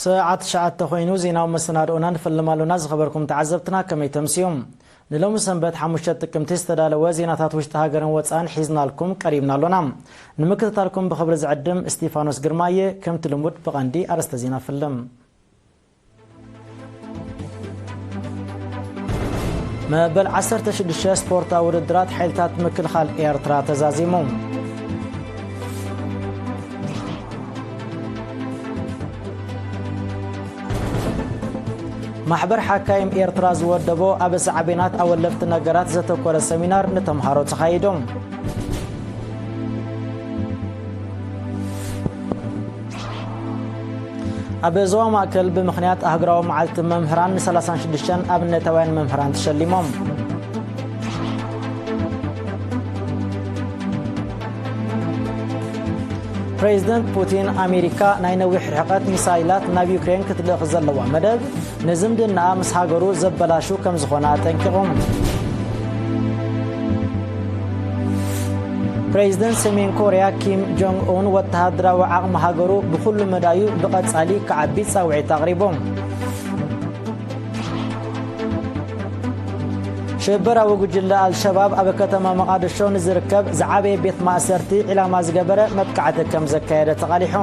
ሰዓት ትሽዓተ ኮይኑ ዜናዊ መሰናድኦና ንፈልም ኣሎና። ዝኸበርኩም ተዓዘብትና ከመይ ተምስዮም? ንሎሚ ሰንበት ሓሙሽተ ጥቅምቲ ዝተዳለወ ዜናታት ውሽጢ ሃገርን ወፃእን ሒዝናልኩም ቀሪብና ኣሎና። ንምክትታልኩም ብኽብሪ ዝዕድም እስቲፋኖስ ግርማየ። ከምቲ ልሙድ ብቐንዲ ኣርእስተ ዜና ፈልም። መበል ዓሰርተ ሽዱሽተ ስፖርታዊ ውድድራት ሓይልታት ምክልኻል ኤርትራ ተዛዚሙ። ማሕበር ሓካይም ኤርትራ ዝወደቦ ኣብ ሳዕቤናት ኣወለፍቲ ነገራት ዘተኮረ ሰሚናር ንተምሃሮ ተኻይዱ። ኣብ ዞባ ማእከል ብምኽንያት ኣህጉራዊ መዓልቲ መምህራን ን ሰላሳን ሽዱሽተን ኣብነታውያን መምህራን ተሸሊሞም። ፕሬዚደንት ፑቲን፣ ኣሜሪካ ናይ ነዊሕ ርሕቀት ሚሳይላት ናብ ዩክሬን ክትልእኽ ዘለዋ መደብ ንዝምድናኣ ምስ ሃገሩ ዘበላሹ ከም ዝኾነ ኣጠንቂቑ። ፕሬዚደንት ሰሜን ኮርያ ኪም ጆንግ ኡን ወተሃደራዊ ዓቕሚ ሃገሩ ብኹሉ መዳዩ ብቐጻሊ ክዓቢ ጻውዒት ኣቕሪቡ። ሽበራዊ ጉጅለ ኣልሸባብ ኣብ ከተማ መቓድሾ ንዝርከብ ዝዓበየ ቤት ማእሰርቲ ዒላማ ዝገበረ መጥቃዕቲ ከም ዘካየደ ተቓሊሑ።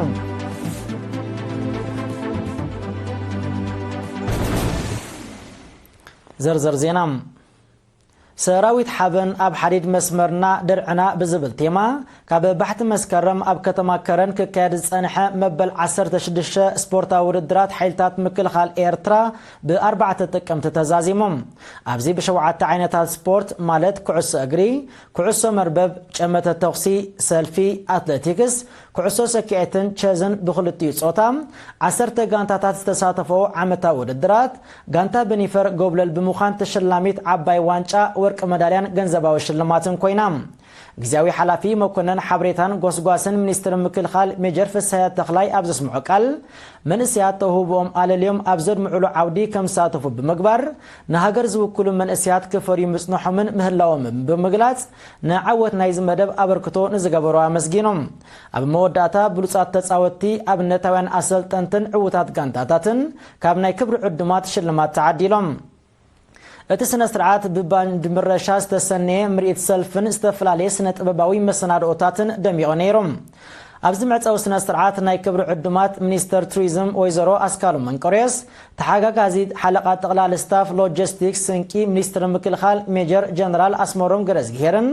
ዝርዝር ዜና። ሰራዊት ሓበን ኣብ ሓዲድ መስመርና ድርዕና ብዝብል ቴማ ካብ ባሕቲ መስከረም ኣብ ከተማ ከረን ክካየድ ዝጸንሐ መበል ዓሰርተ ሽዱሽተ ስፖርታዊ ውድድራት ሓይልታት ምክልኻል ኤርትራ ብኣርባዕተ ጥቅምቲ ተዛዚሙ። ኣብዚ ብሸውዓተ ዓይነታት ስፖርት ማለት ኩዕሶ እግሪ፣ ኩዕሶ መርበብ፣ ጨመተ ተኹሲ፣ ሰልፊ፣ ኣትሌቲክስ፣ ኩዕሶ ሰኪዔትን ቸዝን ብኽልቲኡ ጾታ ዓሰርተ ጋንታታት ዝተሳተፈኦ ዓመታዊ ውድድራት፣ ጋንታ በኒፈር ጎብለል ብምዃን ተሸላሚት ዓባይ ዋንጫ፣ ወርቂ መዳልያን ገንዘባዊ ሽልማትን ኮይና። ግዝያዊ ሓላፊ መኮነን ሓበሬታን ጎስጓስን ሚኒስትሪ ምክልኻል ሜጀር ፍስሃየ ተኽላይ ኣብ ዘስምዖ ቃል፣ መንእሰያት ተውህቦኦም ኣለልዮም ኣብ ዘድምዑሉ ዓውዲ ከም ዝሳተፉ ብምግባር፣ ንሃገር ዝውክሉ መንእሰያት ክፈርዩ ምጽንሖምን ምህላዎምን ብምግላጽ፣ ንዓወት ናይዚ መደብ ኣበርክቶ ንዝገበሩ ኣመስጊኖም። ኣብ መወዳእታ፣ ብሉጻት ተጻወትቲ፣ ኣብነታውያን ኣሰልጠንትን ዕዉታት ጋንታታትን ካብ ናይ ክብሪ ዕዱማት ሽልማት ተዓዲሎም። እቲ ስነ ስርዓት ብባንድ ምረሻ ዝተሰነየ ምርኢት ሰልፍን ዝተፈላለየ ስነ ጥበባዊ መሰናድኦታትን ደሚቑ ነይሩ። ኣብዚ መዕጸዊ ስነ ስርዓት ናይ ክብሪ ዕዱማት ሚኒስተር ቱሪዝም ወይዘሮ ኣስካሉ መንቀርዮስ፣ ተሓጋጋዚ ሓለቓ ጠቕላሊ ስታፍ ሎጂስቲክስ ስንቂ ሚኒስትሪ ምክልኻል ሜጀር ጀነራል ኣስመሮም ገረዝግሄርን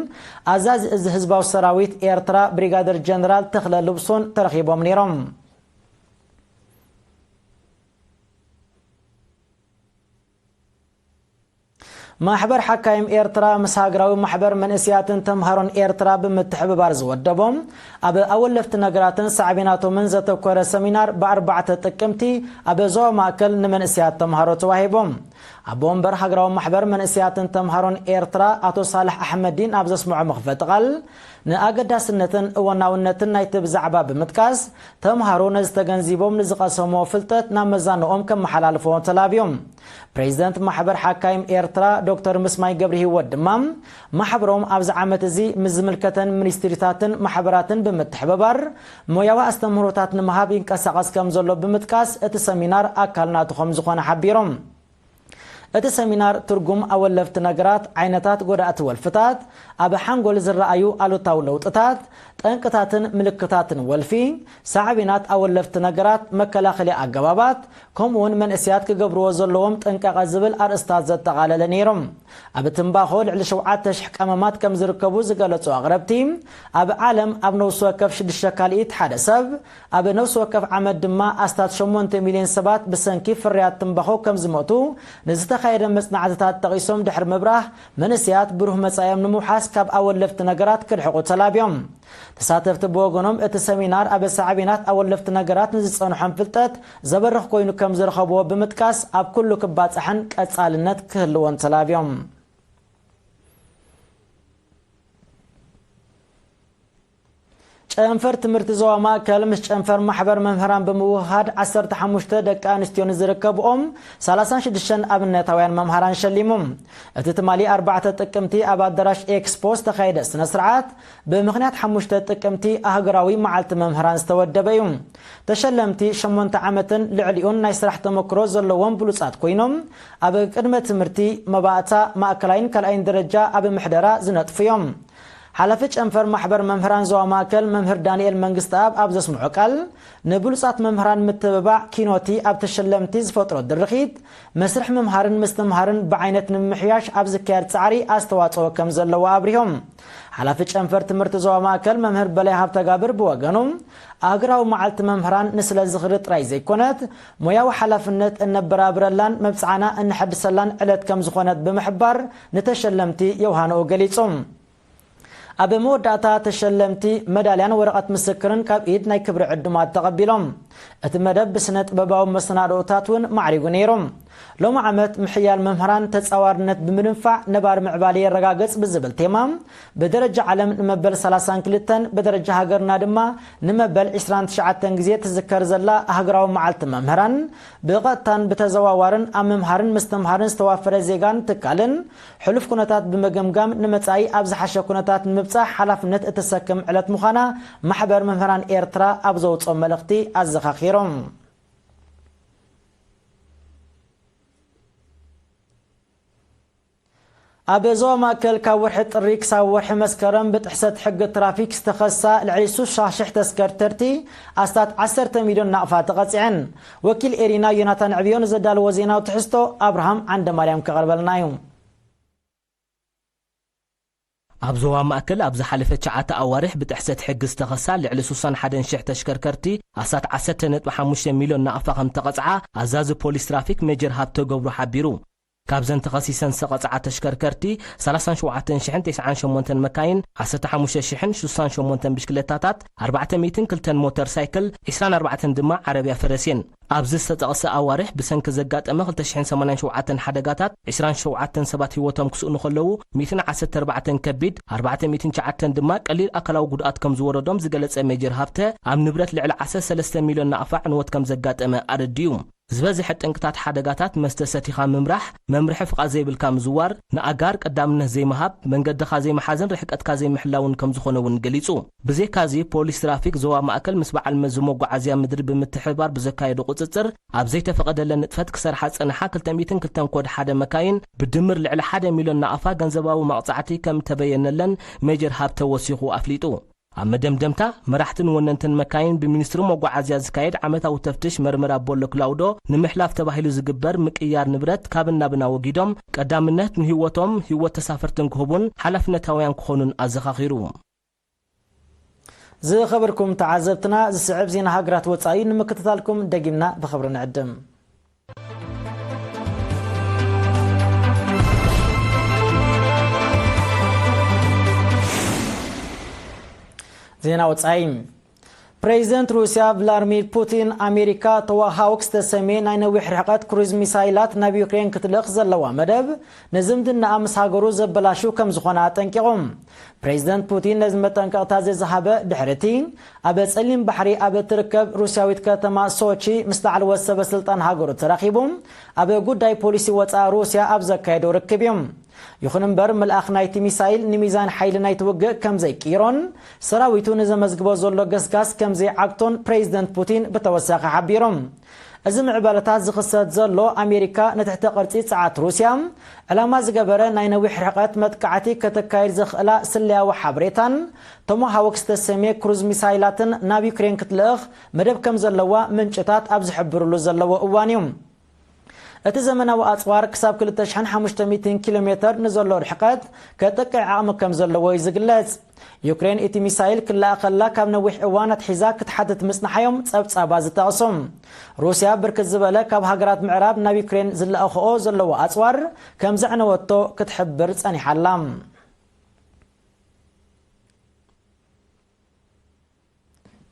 ኣዛዚ እዚ ህዝባዊ ሰራዊት ኤርትራ ብሪጋደር ጀነራል ተኽለ ልብሶን ተረኺቦም ነይሮም። ማሕበር ሓካይም ኤርትራ ምስ ሃገራዊ ማሕበር መንእስያትን ተምሃሮን ኤርትራ ብምትሕብባር ዝወደቦም ኣብ ኣወለፍቲ ነገራትን ሳዕቤናቶምን ዘተኮረ ሰሚናር ብኣርባዕተ ጥቅምቲ ኣብ ዞባ ማእከል ንመንእስያት ተምሃሮ ተዋሂቦም። ኣቦ ወንበር ሃገራዊ ማሕበር መንእስያትን ተምሃሮን ኤርትራ ኣቶ ሳልሕ ኣሕመዲን ኣብ ዘስምዖ መኽፈቲ ቃል፣ ንኣገዳስነትን እወናውነትን ናይቲ ብዛዕባ ብምጥቃስ፣ ተምሃሮ ነዚ ተገንዚቦም ንዝቐሰምዎ ፍልጠት ናብ መዛንኦም ከመሓላልፍዎ ተላብዮም። ፕሬዚደንት ማሕበር ሓካይም ኤርትራ ዶክተር ምስማይ ገብረሂወት ድማ፣ ማሕበሮም ኣብዚ ዓመት እዚ ምስ ዝምልከተን ሚኒስትሪታትን ማሕበራትን ብምትሕብባር ሞያዊ ኣስተምህሮታት ንምሃብ ይንቀሳቐስ ከም ዘሎ ብምጥቃስ፣ እቲ ሰሚናር ኣካል ናቱ ከም ዝኾነ ሓቢሮም። እቲ ሰሚናር ትርጉም ኣወለፍቲ ነገራት፣ ዓይነታት ጎዳእቲ ወልፍታት፣ ኣብ ሓንጎል ዝረኣዩ ኣሉታዊ ለውጥታት፣ ጠንቅታትን ምልክታትን ወልፊ፣ ሳዕቤናት ኣወለፍቲ ነገራት፣ መከላኸሊ ኣገባባት፣ ከምኡውን መንእስያት ክገብርዎ ዘለዎም ጥንቃቐ ዝብል ኣርእስታት ዘጠቓለለ ነይሮም። ኣብ ትምባኾ ልዕሊ ሸውዓተ ሽሕ ቀመማት ከም ዝርከቡ ዝገለጹ ኣቕረብቲ፣ ኣብ ዓለም ኣብ ነፍሲ ወከፍ ሽዱሽተ ካልኢት ሓደ ሰብ፣ ኣብ ነፍሲ ወከፍ ዓመት ድማ ኣስታት ሸሞንተ ሚልዮን ሰባት ብሰንኪ ፍርያት ትምባኾ ከም ዝሞቱ ንዝተኻየደ መጽናዕትታት ጠቒሶም ድሕሪ ምብራህ፣ መንእስያት ብሩህ መጻኢኦም ንምውሓስ ካብ ኣወለፍቲ ነገራት ክርሕቑ ተላብዮም። ተሳተፍቲ ብወገኖም፣ እቲ ሰሚናር ኣብ ሳዕቤናት ኣወለፍቲ ነገራት ንዝጸንሖም ፍልጠት ዘበርኽ ኮይኑ ከም ዝረኸብዎ ብምጥቃስ፣ ኣብ ኩሉ ክባጻሕን ቀጻልነት ክህልዎን ተላብዮም። ጨንፈር ትምህርቲ ዞባ ማእከል ምስ ጨንፈር ማሕበር መምህራን ብምውህሃድ ዓሰርተ ሓሙሽተ ደቂ ኣንስትዮ ንዝርከብኦም ሰላሳን ሽዱሽተን ኣብነታውያን መምሃራን ሸሊሙ። እቲ ትማሊ ኣርባዕተ ጥቅምቲ ኣብ ኣዳራሽ ኤክስፖ ዝተኻየደ ስነ ስርዓት ብምኽንያት ሓሙሽተ ጥቅምቲ ኣህጉራዊ መዓልቲ መምህራን ዝተወደበ እዩ። ተሸለምቲ ሸሞንተ ዓመትን ልዕሊኡን ናይ ስራሕ ተመክሮ ዘለዎም ብሉጻት ኮይኖም ኣብ ቅድመ ትምህርቲ፣ መባእታ፣ ማእከላይን ካልኣይን ደረጃ ኣብ ምሕደራ ዝነጥፉ እዮም። ሓላፊ ጨንፈር ማሕበር መምህራን ዞባ ማእከል መምህር ዳንኤል መንግስተኣብ ኣብ ዘስምዖ ቃል፣ ንብሉጻት መምህራን ምትብባዕ ኪኖቲ ኣብ ተሸለምቲ ዝፈጥሮ ድርኺት፣ መስርሕ ምምሃርን ምስትምሃርን ብዓይነት ንምምሕያሽ ኣብ ዝካየድ ጻዕሪ ኣስተዋጽኦ ከም ዘለዎ ኣብሪሆም። ሓላፊ ጨንፈር ትምህርቲ ዞባ ማእከል መምህር በላይ ሃብተጋብር ብወገኑ፣ ኣህጉራዊ መዓልቲ መምህራን ንስለ ዝኽሪ ጥራይ ዘይኮነት፣ ሞያዊ ሓላፍነት እነበራብረላን መብጽዓና እንሐድሰላን ዕለት ከም ዝኾነት ብምሕባር፣ ንተሸለምቲ የውሃንኡ ገሊጹ። ኣብ መወዳእታ ተሸለምቲ መዳልያን ወረቐት ምስክርን ካብ ኢድ ናይ ክብሪ ዕዱማት ተቐቢሎም። እቲ መደብ ብስነ ጥበባዊ መሰናድኦታት እውን ማዕሪጉ ነይሩ። ሎሚ ዓመት ምሕያል መምህራን ተጻዋርነት ብምድንፋዕ ነባሪ ምዕባለ የረጋግጽ ብዝብል ቴማ ብደረጃ ዓለም ንመበል ሰላሳን ክልተን ብደረጃ ሃገርና ድማ ንመበል ዕስራን ትሽዓተን ግዜ ትዝከር ዘላ ሃገራዊ መዓልቲ መምህራን ብቐጥታን ብተዘዋዋርን ኣብ ምምሃርን ምስትምሃርን ዝተዋፈረ ዜጋን ትካልን ሕሉፍ ኩነታት ብምግምጋም ንመጻኢ ኣብ ዝሓሸ ኩነታት ንምብጻሕ ሓላፍነት እትሰክም ዕለት ምዃና ማሕበር መምህራን ኤርትራ ኣብ ዘውጽኦ መልእኽቲ ኣዘኻኺሮም። ኣብ ዞባ ማእከል ካብ ወርሒ ጥሪ ክሳብ ወርሒ መስከረም ብጥሕሰት ሕጊ ትራፊክ ዝተኸሳ ልዕሊ ስሳ ሽሕ ተሽከርከርቲ ኣስታት ዓሰርተ ሚልዮን ናቕፋ ተቐጺዐን። ወኪል ኤሪና ዮናታን ዕብዮ ንዘዳለዎ ዜናዊ ትሕዝቶ ኣብርሃም ዓንደማርያም ከቕርበልና እዩ። ኣብ ዞባ ማእከል ኣብ ዝሓለፈ ትሽዓተ ኣዋርሕ ብጥሕሰት ሕጊ ዝተኸሳ ልዕሊ ስሳን ሓደን ሽሕ ተሽከርከርቲ ኣስታት ዓሰርተ ነጥቢ ሓሙሽተ ሚልዮን ናቕፋ ከም ተቐጽዓ ኣዛዚ ፖሊስ ትራፊክ ሜጀር ሃብተ ገብሩ ሓቢሩ። ካብዘን ተኸሲሰን ዝተቐጽዓ ተሽከርከርቲ፣ ሰላሳን ሸውዓተን ሽሕን ተስዓን ሸሞንተን መካይን፣ ዓሰርተ ሓሙሽተ ሽሕን ስሳን ሸሞንተን ብሽክለታታት፣ ኣርባዕተ ሚእትን ክልተን ሞተር ሳይክል፣ ዕስራን ኣርባዕተን ድማ ዓረብያ ፈረስ እየን። ኣብዚ ዝተጠቕሰ ኣዋርሕ ብሰንኪ ዘጋጠመ ክልተ ሽሕን ሰማንያን ሸውዓተን ሓደጋታት፣ ዕስራን ሸውዓተን ሰባት ህይወቶም ክስእኑ ከለዉ፣ ሚእትን ዓሰርተ ኣርባዕተን ከቢድ፣ ኣርባዕተ ሚእትን ትሽዓተን ድማ ቀሊል ኣካላዊ ጉድኣት ከም ዝወረዶም ዝገለጸ ሜጀር ሃብተ፣ ኣብ ንብረት ልዕሊ ዓሰርተ ሰለስተ ሚልዮን ናቕፋ ዕንወት ከም ዘጋጠመ ኣረዲኡ። ዝበዝሐ ጠንቅታት ሓደጋታት መስተ ሰቲኻ ምምራሕ፣ መምርሒ ፍቓድ ዘይብልካ ምዝዋር፣ ንኣጋር ቀዳምነት ዘይምሃብ፣ መንገድኻ ዘይምሓዝን ርሕቀትካ ዘይምሕላውን ከም ዝኾነ እውን ገሊጹ። ብዘይካዚ፣ ፖሊስ ትራፊክ ዞባ ማእከል ምስ በዓል መዚ መጓዓዝያ ምድሪ ብምትሕብባር ብዘካየዶ ቁጽጽር፣ ኣብ ዘይተፈቐደለን ንጥፈት ክሰርሓ ዝጸንሓ ክልተ ሚእትን ክልተን ኮድ ሓደ መካይን፣ ብድምር ልዕሊ ሓደ ሚልዮን ናቕፋ ገንዘባዊ መቕጻዕቲ ከም እተበየነለን ሜጀር ሃብተ ወሲኹ ኣፍሊጡ። ኣብ መደምደምታ፣ መራሕትን ወነንትን መካይን ብሚኒስትሪ መጓዓዝያ ዝካየድ ዓመታዊ ተፍትሽ መርመራ ቦሎ ክላውዶ ንምሕላፍ ተባሂሉ ዝግበር ምቅያር ንብረት ካብን ናብን ኣወጊዶም፣ ቀዳምነት ንህይወቶም፣ ህይወት ተሳፈርትን ክህቡን ሓላፍነታውያን ክኾኑን ኣዘኻኺሩ። ዝኸበርኩም ተዓዘብትና፣ ዝስዕብ ዜና ሃገራት ወጻኢ ንምክትታልኩም ደጊምና ብኽብሪ ንዕድም። ዜና ወጻኢ። ፕሬዚደንት ሩስያ ቭላድሚር ፑቲን፣ ኣሜሪካ ቶማሃውክ ዝተሰምየ ናይ ነዊሕ ርሕቀት ክሩዝ ሚሳይላት ናብ ዩክሬን ክትልእኽ ዘለዋ መደብ፣ ንዝምድናኣ ምስ ሃገሩ ዘበላሹ ከም ዝኾነ ኣጠንቂቑ። ፕሬዚደንት ፑቲን ነዚ መጠንቀቕታ እዚ ዝሃበ ድሕሪ እቲ ኣብ ጸሊም ባሕሪ ኣብ እትርከብ ሩስያዊት ከተማ ሶቺ ምስ ላዕለዎት ሰበ ስልጣን ሃገሩ ተራኺቡ ኣብ ጉዳይ ፖሊሲ ወጻኢ ሩስያ ኣብ ዘካየዶ ርክብ እዩ። ይኹን እምበር፣ ምልኣኽ ናይቲ ሚሳይል ንሚዛን ሓይሊ ናይቲ ውግእ ከም ዘይቅይሮን ሰራዊቱ ንዘመዝግቦ ዘሎ ገስጋስ ከም ዘይዓግቶን ፕሬዚደንት ፑቲን ብተወሳኺ ሓቢሩ። እዚ ምዕባለታት ዝኽሰት ዘሎ፣ ኣሜሪካ ንትሕተ ቅርጺ ጸዓት ሩስያ ዕላማ ዝገበረ ናይ ነዊሕ ርሕቀት መጥቃዕቲ ከተካይድ ዘኽእላ ስለያዊ ሓበሬታን ቶማሃውክ ዝተሰምየ ክሩዝ ሚሳይላትን ናብ ዩክሬን ክትልእኽ መደብ ከም ዘለዋ ምንጭታት ኣብ ዝሕብርሉ ዘለዎ እዋን እዩ። እቲ ዘመናዊ ኣጽዋር ክሳብ ክልተ ሽሕን ሓሙሽተ ሚእትን ኪሎ ሜተር ንዘሎ ርሕቀት ከጥቅዕ ዓቕሚ ከም ዘለዎ እዩ ዝግለጽ። ዩክሬን እቲ ሚሳይል ክለኣኸላ ካብ ነዊሕ እዋን ኣትሒዛ ክትሓትት ምጽናሓዮም ጸብጻባት ዝጠቕሱ። ሩስያ ብርክት ዝበለ ካብ ሃገራት ምዕራብ ናብ ዩክሬን ዝለኣኸኦ ዘለዎ ኣጽዋር ከም ዘዕነወቶ ክትሕብር ጸኒሓ ኣላ።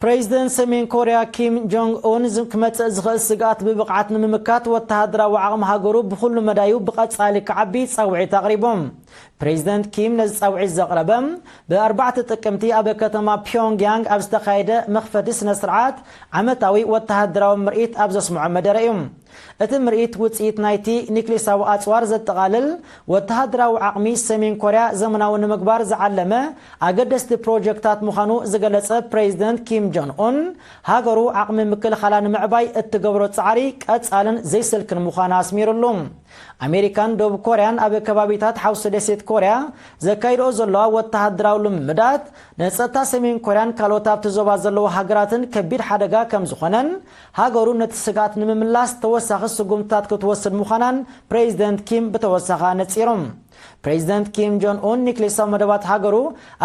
ፕሬዚደንት ሰሜን ኮርያ ኪም ጆንግ ኡን ዝ-፣ ክመጽእ ዝኽእል ስግኣት ብብቕዓት ንምምካት ወተሃደራዊ ዓቕሚ ሃገሩ ብኹሉ መዳዩ ብቐጻሊ ክዓቢ ጻውዒት ኣቕሪቦም። ፕሬዚደንት ኪም ነዚ ጻውዒት ዘቕረበ ብኣርባዕተ ጥቅምቲ ኣብ ከተማ ፒዮንግያንግ ኣብ ዝተኻየደ መኽፈቲ ስነ ስርዓት ዓመታዊ ወተሃደራዊ ምርኢት ኣብ ዘስምዖ መደረ እዩ። እቲ ምርኢት ውጽኢት ናይቲ ኒክሌሳዊ ኣጽዋር ዘጠቓልል ወተሃደራዊ ዓቕሚ ሰሜን ኮርያ ዘመናዊ ንምግባር ዝዓለመ ኣገደስቲ ፕሮጀክታት ምዃኑ ዝገለጸ ፕሬዚደንት ኪም ጆን ኡን፣ ሃገሩ ዓቕሚ ምክልኻላ ንምዕባይ እትገብሮ ጻዕሪ ቀጻልን ዘይስልክን ምዃኑ ኣስሚሩሉ። ኣሜሪካን ደቡብ ኮርያን ኣብ ከባቢታት ሓውሲ ደሴት ኮርያ ዘካይድኦ ዘለዋ ወተሃደራዊ ልምምዳት ንጸጥታ ሰሜን ኮርያን ካልኦት ኣብቲ ዞባ ዘለዉ ሃገራትን ከቢድ ሓደጋ ከም ዝኾነን፣ ሃገሩ ነቲ ስግኣት ንምምላስ ተወሳኺ ስጉምትታት ክትወስድ ምዃናን ፕሬዚደንት ኪም ብተወሳኺ ኣነጺሮም። ፕሬዚደንት ኪም ጆን ኡን ኒክሌሳዊ መደባት ሃገሩ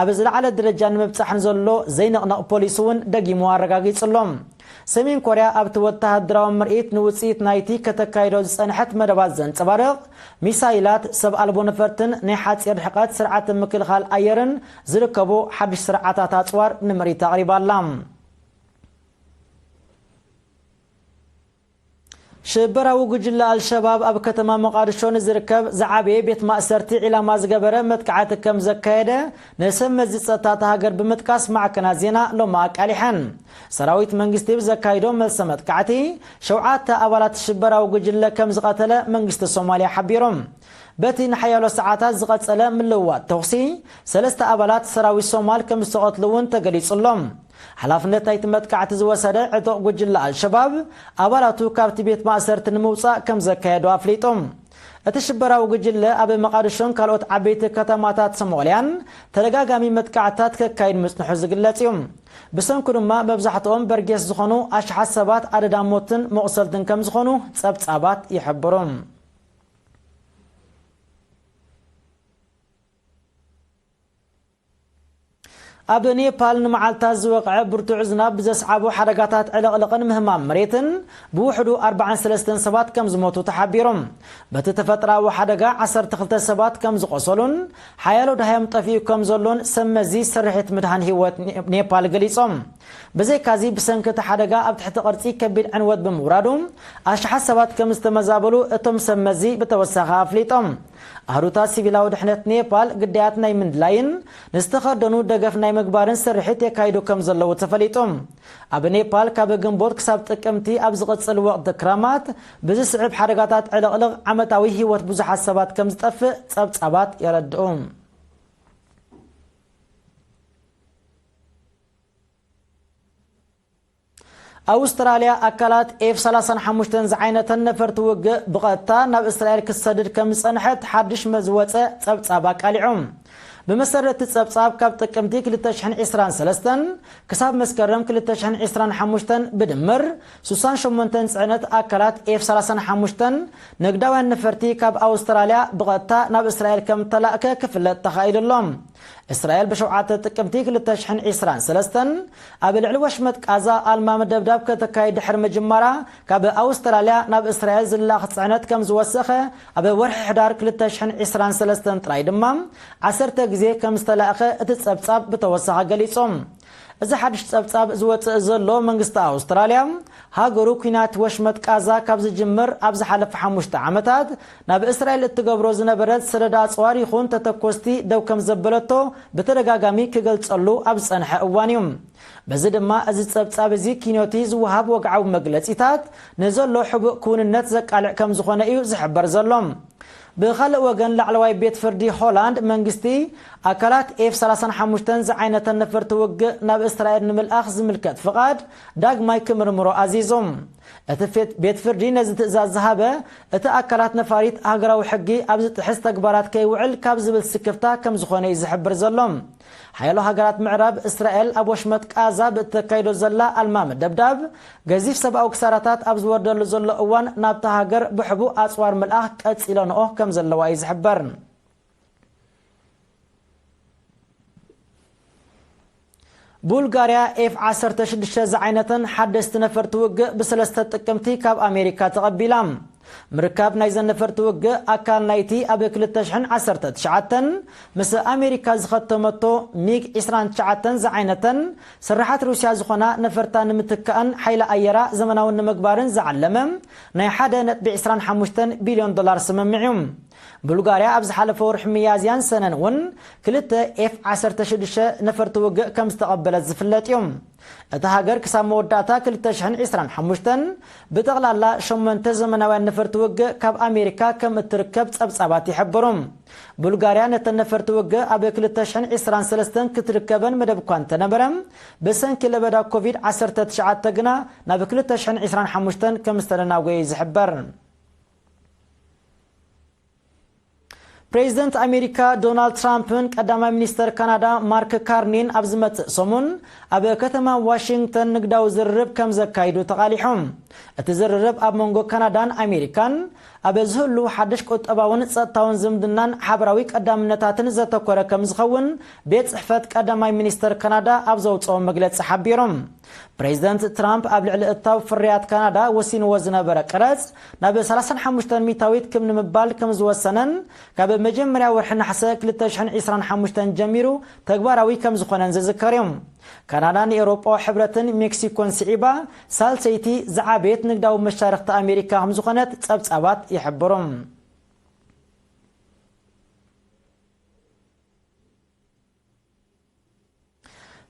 ኣብ ዝለዓለ ደረጃ ንምብጻሕ ንዘሎ ዘይንቕነቕ ፖሊሲ እውን ደጊሙ ኣረጋጊጹ ኣሎ። ሰሜን ኮርያ ኣብቲ ወተሃደራዊ ምርኢት ንውጽኢት ናይቲ ከተካይዶ ዝጸንሐት መደባት ዘንጸባርቕ ሚሳይላት፣ ሰብ ኣልቦ ነፈርትን ናይ ሓጺር ርሕቀት ስርዓተ ምክልኻል ኣየርን ዝርከቡ ሓድሽ ስርዓታት ኣጽዋር ንምርኢት ኣቕሪባ ኣላ። ሽበራዊ ጉጅለ ኣልሸባብ ኣብ ከተማ ሞቓድሾ ንዝርከብ ዝዓበየ ቤት ማእሰርቲ ዒላማ ዝገበረ መጥቃዕቲ ከም ዘካየደ ንሰብ መዚ ጸጥታ እታ ሃገር ብምጥቃስ ማዕከናት ዜና ሎሚ ኣቃሊሐን። ሰራዊት መንግስቲ ብዘካይዶ መልሰ መጥቃዕቲ ሸውዓተ ኣባላት ሽበራዊ ጉጅለ ከም ዝቐተለ መንግስቲ ሶማልያ ሓቢሩ። በቲ ንሓያሎ ሰዓታት ዝቐጸለ ምልውዋጥ ተኹሲ፣ ሰለስተ ኣባላት ሰራዊት ሶማል ከም ዝተቐትሉ እውን ተገሊጹ ኣሎ። ሓላፍነት ናይቲ መጥቃዕቲ ዝወሰደ ዕጡቕ ጉጅለ ኣልሸባብ፣ ኣባላቱ ካብቲ ቤት ማእሰርቲ ንምውጻእ ከም ዘካየዱ ኣፍሊጡ። እቲ ሽበራዊ ጉጅለ ኣብ መቓድሾን ካልኦት ዓበይቲ ከተማታት ሶማልያን ተደጋጋሚ መጥቃዕትታት ከካይድ ምጽንሑ ዝግለጽ እዩ። ብሰንኩ ድማ መብዛሕትኦም በርጌስ ዝኾኑ ኣሽሓት ሰባት ኣደዳ ሞትን መቑሰልትን ከም ዝኾኑ ጸብጻባት ይሕብሩ። ኣብ ኔፓል ንመዓልታት ዝወቕዐ ብርቱዕ ዝናብ ብዘስዓቦ ሓደጋታት ዕልቕልቕን ምህማም መሬትን ብውሕዱ ኣርባዓን ሰለስተን ሰባት ከም ዝሞቱ ተሓቢሮም። በቲ ተፈጥራዊ ሓደጋ ዓሰርተ ክልተ ሰባት ከም ዝቖሰሉን ሓያሎ ደሃዮም ጠፊኡ ከም ዘሎን ሰብ መዚ ስርሒት ምድሃን ህይወት ኔ-፣ ኔፓል ገሊጾም። ብዘይካዚ ብሰንኪ እቲ ሓደጋ ኣብ ትሕቲ ቅርጺ ከቢድ ዕንወት ብምውራዱ ኣሽሓት ሰባት ከም ዝተመዛበሉ እቶም ሰብ መዚ ብተወሳኺ ኣፍሊጦም። ኣህዱታት ሲቪላዊ ድሕነት ኔፓል ግዳያት ናይ ምድላይን ንዝተኸርደኑ ደገፍ ናይ ምግባርን ስርሒት የካይዱ ከም ዘለዉ ተፈሊጡ። ኣብ ኔፓል ካብ ግንቦት ክሳብ ጥቅምቲ ኣብ ዝቕጽል ወቕቲ ክራማት ብዝስዕብ ሓደጋታት ዕልቕልቕ ዓመታዊ ህይወት ብዙሓት ሰባት ከም ዝጠፍእ ጸብጻባት የረድኡ። ኣውስትራልያ ኣካላት ኤፍ ሰላሳን ሓሙሽተን ዝዓይነተን ነፈርቲ ውግእ ብቐጥታ ናብ እስራኤል ክትሰድድ ከም ዝጸንሐት ሓድሽ መ-፣ ዝወጸ ጸብጻብ ኣቃሊዑ። ብመሰረት እቲ ጸብጻብ፣ ካብ ጥቅምቲ ክልተ ሽሕን ዕስራን ሰለስተን ክሳብ መስከረም ክልተ ሽሕን ዕስራን ሓሙሽተን ብድምር ሱሳን ሸሞንተን ጽዕነት ኣካላት ኤፍ ሰላሳን ሓሙሽተን ንግዳውያን ነፈርቲ ካብ ኣውስትራልያ ብቐጥታ ናብ እስራኤል ከም እተላእከ ክፍለጥ ተኻኢሉ ኣሎ። እስራኤል ብሸውዓተ ጥቅምቲ ክልተ ሽሕን ዕስራን ሰለስተን ኣብ ልዕሊ ወሽመጥ ቃዛ ኣልማሚ ደብዳብ ከተካይድ ድሕሪ ምጅማራ፣ ካብ ኣውስትራልያ ናብ እስራኤል ዝላኽ ጽዕነት ከም ዝወሰኸ፣ ኣብ ወርሒ ሕዳር ክልተ ሽሕን ዕስራን ሰለስተን ጥራይ ድማ ዓሰርተ ግዜ ከም ዝተላእኸ እቲ ጸብጻብ ብተወሳኺ ገሊጹ። እዚ ሓድሽ ጸብጻብ ዝወጽእ ዘሎ፣ መንግስቲ ኣውስትራልያ ሃገሩ ኲናት ወሽመጥ ቃዛ ካብ ዝጅምር ኣብ ዝሓለፈ ሓሙሽተ ዓመታት ናብ እስራኤል እትገብሮ ዝነበረት ሰደዳ ኣጽዋር ይኹን ተተኮስቲ ደው ከም ዘበለቶ ብተደጋጋሚ ክገልጸሉ ኣብ ዝጸንሐ እዋን እዩ። በዚ ድማ፣ እዚ ጸብጻብ እዚ ኪኖቲ ዝወሃብ ወግዓዊ መግለጺታት ንዘሎ ሕቡእ ክውንነት ዘቃልዕ ከም ዝኾነ እዩ ዝሕበር ዘሎ። ብኻልእ ወገን፣ ላዕለዋይ ቤት ፍርዲ ሆላንድ፣ መንግስቲ ኣካላት ኤፍ ሰላሳን ሓሙሽተን ዝዓይነተን ነፈርቲ ውግእ ናብ እስራኤል ንምልኣኽ ዝምልከት ፍቓድ ዳግማይ ክምርምሮ ኣዚዙ። እቲ ፌት-፣ ቤት ፍርዲ ነዚ ትእዛዝ ዝሃበ፣ እቲ ኣካላት ነፋሪት ሃገራዊ ሕጊ ኣብ ዝጥሕስ ተግባራት ከይውዕል ካብ ዝብል ስክፍታ ከም ዝኾነ እዩ ዝሕብር ዘሎ። ሓያሎ ሃገራት ምዕራብ፣ እስራኤል ኣብ ወሽመጥ ቃዛ ብእተካይዶ ዘላ ኣልማሚ ደብዳብ፣ ገዚፍ ሰብኣዊ ክሳራታት ኣብ ዝወርደሉ ዘሎ እዋን፣ ናብታ ሃገር ብሕቡእ ኣጽዋር ምልኣኽ ቀጺለንኦ ከም ዘለዋ እዩ ዝሕበር። ቡልጋርያ ኤፍ ዓሰርተ ሽዱሽተ ዝዓይነተን ሓደስቲ ነፈርቲ ውግእ ብሰለስተ ጥቅምቲ ካብ ኣሜሪካ ተቐቢላ። ምርካብ ናይዘን ነፈርቲ ውግእ ኣካል ናይቲ ኣብ ክልተ ሽሕን ዓሰርተ ትሽዓተን ምስ ኣሜሪካ ዝኸተመቶ ሚግ ዕስራን ትሽዓተን ዝዓይነተን ስርሓት ሩስያ ዝኾና ነፈርታ ንምትካእን ሓይሊ ኣየራ ዘመናዊ ንምግባርን ዝዓለመ ናይ ሓደ ነጥቢ ዕስራን ሓሙሽተን ቢልዮን ዶላር ስምምዕ እዩ። ቡልጋርያ ኣብ ዝሓለፈ ወርሒ ሚያዝያን ሰነን እውን ክልተ ኤፍ ዓሰርተ ሽዱሽተ ነፈርቲ ውግእ ከም ዝተቐበለት ዝፍለጥ እዩ። እታ ሃገር ክሳብ መወዳእታ ክልተ ሽሕን ዕስራን ሓሙሽተን ብጠቕላላ ሸሞንተ ዘመናውያን ነፈርቲ ውግእ ካብ ኣሜሪካ ከም እትርከብ ጸብጻባት ይሕብሩ። ቡልጋርያ ነተን ነፈርቲ ውግእ ኣብ ክልተ ሽሕን ዕስራን ሰለስተን ክትርከበን መደብ እኳ እንተነበረ፣ ብሰንኪ ለበዳ ኮቪድ ዓሰርተ ትሽዓተ ግና ናብ ክልተ ሽሕን ዕስራን ሓሙሽተን ከም ዝተደናጎየ እዩ ዝሕበር። ፕሬዚደንት ኣሜሪካ ዶናልድ ትራምፕን ቀዳማይ ሚኒስተር ካናዳ ማርክ ካርኒን ኣብ ዝመጽእ ሰሙን ኣብ ከተማ ዋሽንግተን ንግዳዊ ዝርርብ ከም ዘካይዱ ተቓሊሖም። እቲ ዝርርብ ኣብ መንጎ ካናዳን ኣሜሪካን ኣብ ዝህሉ ሓድሽ ቁጠባውን ጸጥታውን ዝምድናን ሓበራዊ ቀዳምነታትን ዘተኮረ ከም ዝኸውን ቤት ጽሕፈት ቀዳማይ ሚኒስተር ካናዳ ኣብ ዘውጽኦ መግለጺ ሓቢሮም። ፕሬዚደንት ትራምፕ ኣብ ልዕሊ እታው ፍርያት ካናዳ ወሲንዎ ዝነበረ ቀረጽ ናብ ሰላሳን ሓሙሽተን ሚታዊት ክብ ንምባል ከም ዝወሰነን ካብ መጀመርያ ወርሒ ነሓሰ ክልተ ሽሕን ዕስራን ሓሙሽተን ጀሚሩ ተግባራዊ ከም ዝኾነን ዝዝከር እዩ። ካናዳ ንኤውሮጳዊ ሕብረትን ሜክሲኮን ስዒባ ሳልሰይቲ ዝዓበየት ንግዳዊ መሻርኽቲ ኣሜሪካ ከም ዝኾነት ጸብጻባት ይሕብሩ።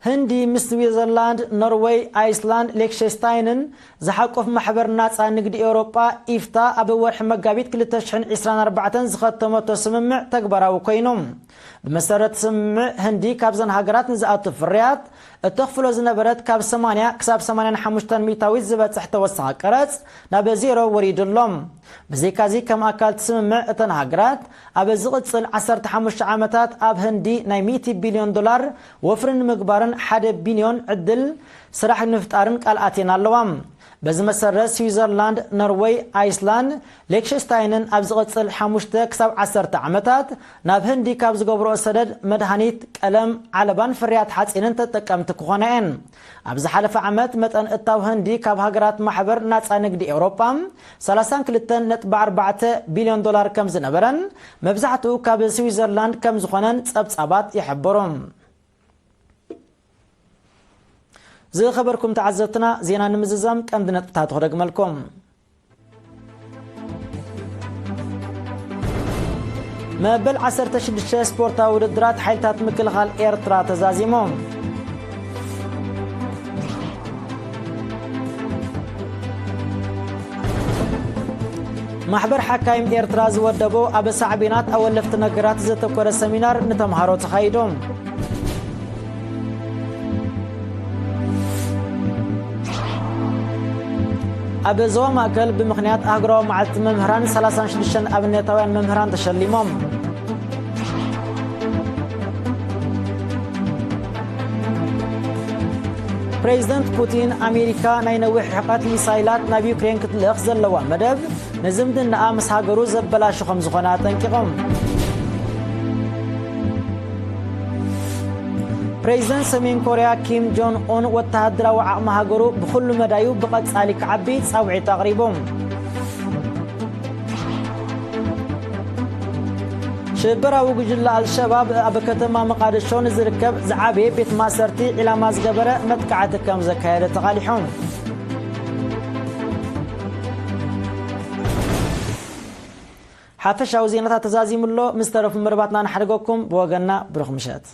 ህንዲ ምስ ስዊዘርላንድ፣ ኖርወይ፣ ኣይስላንድ፣ ሌክሸስታይንን ዝሓቁፍ ማሕበር ናጻ ንግዲ ኤውሮጳ ኢፍታ ኣብ ወርሒ መጋቢት ክልተ ሽሕን ዕስራን ኣርባዕተን ዝኸተመቶ ስምምዕ ተግባራዊ ኮይኑ። ብመሰረት ስምምዕ ህንዲ ካብዘን ሃገራት ንዝኣቱ ፍርያት እተኽፍሎ ዝነበረት ካብ ሰማንያ ክሳብ ሰማንያን ሓሙሽተን ሚታዊት ዝበጽሕ ተወሳኺ ቀረጽ ናብ ዜሮ ወሪዱ ኣሎ። ብዘይካዚ ከም ኣካል እቲ ስምምዕ እተን ሃገራት ኣብ ዝቕጽል ዓሰርተ ሓሙሽተ ዓመታት ኣብ ህንዲ ናይ ሚእቲ ቢልዮን ዶላር ወፍሪ ንምግባርን ሓደ ቢልዮን ዕድል ስራሕ ንምፍጣርን ቃል ኣትየን ኣለዋ። በዚ መሰረት ስዊዘርላንድ፣ ኖርወይ፣ ኣይስላንድ፣ ሌክሸስታይንን ኣብ ዝቕጽል ሓሙሽተ ክሳብ ዓሰርተ ዓመታት ናብ ህንዲ ካብ ዝገብርኦ ሰደድ መድሃኒት፣ ቀለም፣ ዓለባን ፍርያት ሓጺንን ተጠቀምቲ ክኾና እየን። ኣብ ዝሓለፈ ዓመት መጠን እታው ህንዲ ካብ ሃገራት ማሕበር ናጻ ንግዲ ኤውሮጳ ሰላሳን ክልተን ነጥቢ ኣርባዕተ ቢልዮን ዶላር ከም ዝነበረን መብዛሕትኡ ካብ ስዊዘርላንድ ከም ዝኾነን ጸብጻባት ይሕብሩ። ዝኸበርኩም ተዓዘብትና፣ ዜና ንምዝዛም ቀንዲ ነጥብታት ክደግመልኩም። መበል ዓሰርተ ሽዱሽተ ስፖርታዊ ውድድራት ሓይልታት ምክልኻል ኤርትራ ተዛዚሞም። ማሕበር ሓካይም ኤርትራ ዝወደቦ ኣብ ሳዕቤናት ኣወለፍቲ ነገራት ዘተኮረ ሰሚናር ንተምሃሮ ተኻይዱ። ኣብ ዞባ ማእከል ብምኽንያት ኣህጉራዊ መዓልቲ መምህራን ሰላሳን ሽዱሽተን ኣብነታውያን መምህራን ተሸሊሞም። ፕሬዚደንት ፑቲን፣ ኣሜሪካ ናይ ነዊሕ ርሕቀት ሚሳይላት ናብ ዩክሬን ክትልእኽ ዘለዋ መደብ ንዝምድናኣ ምስ ሃገሩ ዘበላሹ ከም ዝኾነ ኣጠንቂቖም። ፕሬዚደንት ሰሜን ኮርያ ኪም ጆን ኡን ወተሃደራዊ ዓቕሚ ሃገሩ ብኹሉ መዳዩ ብቐጻሊ ክዓቢ ጻውዒት ኣቕሪቡ። ሽበራዊ ጉጅለ ኣልሸባብ ኣብ ከተማ መቃድሾ ንዝርከብ ዝዓበየ ቤት ማእሰርቲ ዒላማ ዝገበረ መጥቃዕቲ ከም ዘካየደ ተቓሊሑ። ሓፈሻዊ ዜናታት ተዛዚሙ ኣሎ። ምስ ተረፉ መርባትና ንሓድገኩም። ብወገንና ብሩኽ ምሸት።